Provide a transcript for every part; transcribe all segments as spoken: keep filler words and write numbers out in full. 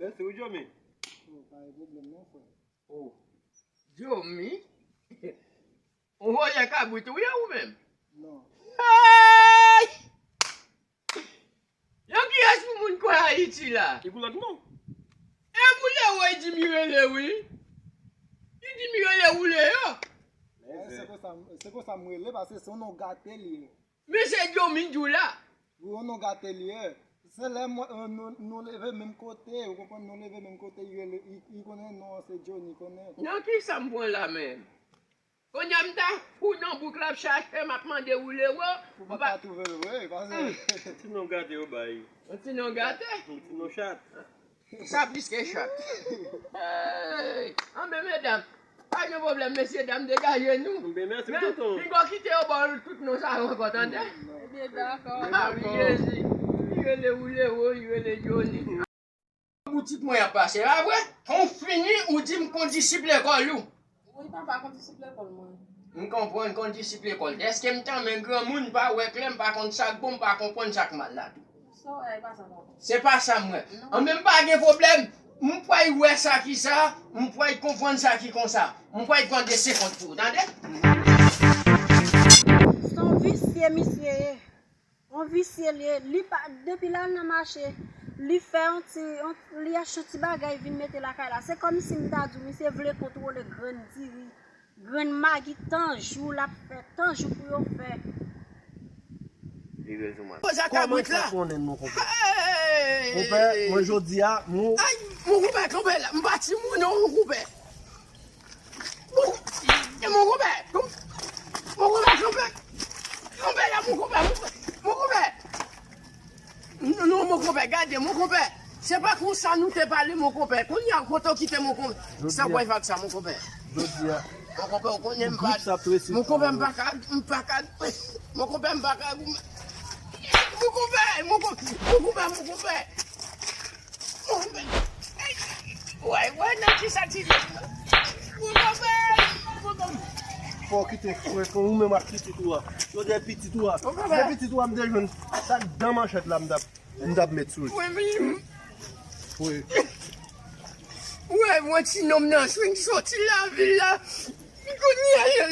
Mèsi wi, Jomi. Oh, pa gen pwoblèm non, frè. Oh, Jomi? Ou vòlè kabrit ou ye ou menm? Non. Ay! Yo kiyès pou moun kwè Ayiti la? Li pou lòt non. E Woulewo, li di m li rele wi. Li di m li rele Woulewo. Se konsa, se konsa m rele, paske se yon non gate li ye. Men se Jomi m di w la. Wi, yon non gate li ye. Se lè mwen, eh, nou, nou leve menm kote, ou konprann, nou leve menm kote, li rele, li, li konnen non an se Johnny, konnen. Nan kisa m pran la menm? Kounye a m ta fou nan bouk la ap chache m ap mande Woulewo. Ou pa ka twouve l vre, paske. Ti non gate yo bay. Yon ti non gate? Yon ti non chat. Sa plis ke chat. Hey! Anben medam, pa gen pwoblèm, mesye dam, degaje nou. Anben mèsi tonton. Li gon kite yo ba w tout non sa yo ankò, tande? Ebyen dakò. Ah wi, Jezi. Li rele Woulewo, li rele Johnny. Boutik mwen ap pase, pa vre? Kon fini, ou di m kon disip lekòl ou. Wi, papa, kon disip lekòl mwen. M konprann, kon disip lekòl. Dèske m tanmen granmoun, m pa wè klè, m pa konn sa k bon, m pa konprann sa k mal la tou. Sa w wè a, e pa sa, papa. Se pa sa m wè. Non. Anben, m pa gen pwoblèm. M pral wè sa ki sa, m pral konprann sa ki konsa. M pral pran de senkant pou ou, tande? Se yon visye misye ye. Yon visye li ye, li pa, depi l al nan mache, li fè yon ti, yon, li achte yon ti bagay vin mete lakay la. Se kòmsi m ta di w, misye vle kontwole grenn diri, grenn magi, tan jou l ap fè, tan jou pou yo fè. Vire l sou mwen. Poze a kabrit la. Kòman sa konnen nou konpè? Hey! Konpè, mwen jodi a, nou. Ay, mon konpè, kanpe la, m pa timoun non, mon konpè. Mon, e mon konpè, mon konpè, kanpe, kanpe la, mon konpè, mon, mon konpè. Non, non, mon konpè, gade, mon konpè. Se pa konsa nou te pale, mon konpè. Kounye a, kote w kite mon konpè? Sa w pral fè ak sa, mon konpè? Jodi a, mon konpè, ou konnen m pa, mon konpè, m pa ka, m pa ka, mon konpè, m pa ka goumen. Mon konpè, mon konpè, mon konpè, mon konpè. Wè, wè, nan kisa ti. Fò w kite frè, ou menm ak pitit ou a. Yo de pitit ou a. Se pitit ou a m te jwenn. Sa k dan manchèt la m t ap, m t ap met sou li. Wi. Wè, mwen ti nonm nan swing soti lavil la. Kounye a, yo,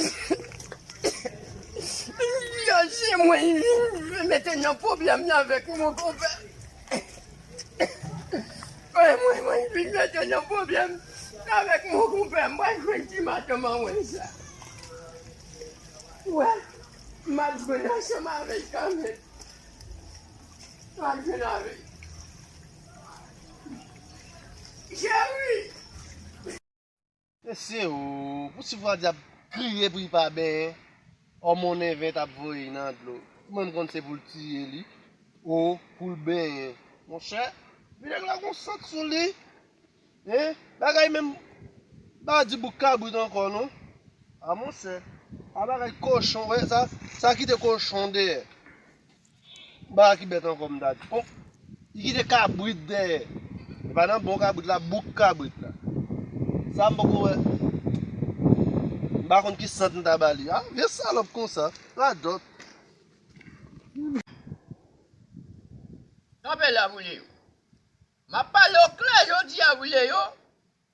yo, se mwen, li vin mete nan pwoblèm nan avèk mon konpè. Mwen, mwen, mwen vin mete nan pwoblèm avèk mon konpè. Mwen jwenn ti madanm an mwen sa. Wè, m ap jwenn ansanm avè l kanmenm. M ap jwenn avè l. Cheri! Mesye o, pou Sifwadi ap kriye pou li pa benyen, òmon enven t ap voye nan dlo. Ou menm konn se pou l tiye li, o pou l benyen. Monchè, epi nèg la gon sant sou li. Hein? Bagay menm, pa di bouk kabrit ankò non. A monchè, a bagay kochon, wè sa, sa kite kochon dèyè. Ba ki bèt ankò m ta di. Bon, li kite kabrit dèyè. E pa nan bon kabrit la, bouk kabrit la. Sa m poko wè. M pa konn ki sant m ta ba li. A, vye salòp konsa. Radòt. Kanpe la, Woulewo. M ap pale w klè jodi a, Woulewo.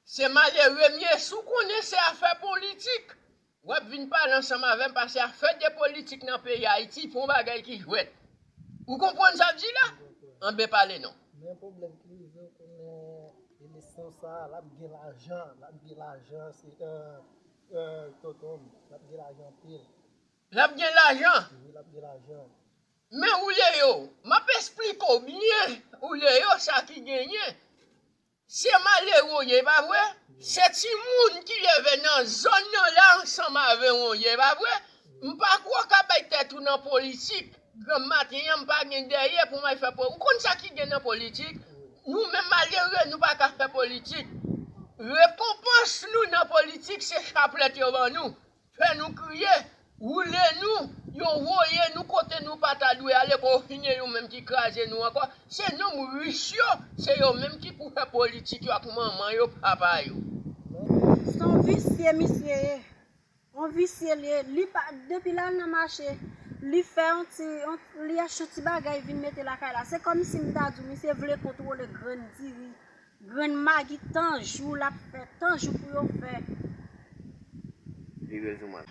Se malere m ye, si w konnen se afè politik, w ap vin pale ansanm avè m, paske afè de politik nan peyi Ayiti, pa yon bagay ki jwèt. Ou konprann sa m di la? Anben pale non. Men pwoblèm ki rive, w konnen eleksyon sa a, l ap gen lajan, l ap gen lajan, se, euh, euh, tonton m, l ap gen lajan anpil. L ap gen lajan? Wi, l ap gen lajan. Men Woulewo, m ap esplike w byen, Woulewo, sa ki genyen. Se malere w ye, pa vre? Se timoun ki leve nan zòn nan la ansanm avè w ye, pa vre? M pa kwè w ka bay tèt ou nan politik. Granm maten an, m pa gen dèyè pou m al fè po-, ou konn sa ki gen nan politik? Nou menm malere, nou pa ka fè politik. Rekonpans nou nan politik, se chaplèt yo ban nou. Fè nou kriye, woule nou, Yo voye nou kote nou pa ta dwe ale, kontinye yo menm ki kraze nou ankò. Se nonm rich yo, se yo menm ki pou fè politik yo ak manman yo, papa yo. Se yon visye misye ye. Yon visye li ye. Li pa, depi l al nan mache, li fè yon ti, yon, li achte yon ti bagay vin mete lakay la. Se kòmsi m ta di w misye vle kontwole grenn diri, grenn magi, tan jou l ap fè, tan jou pou yo fè. Vire l sou mwen.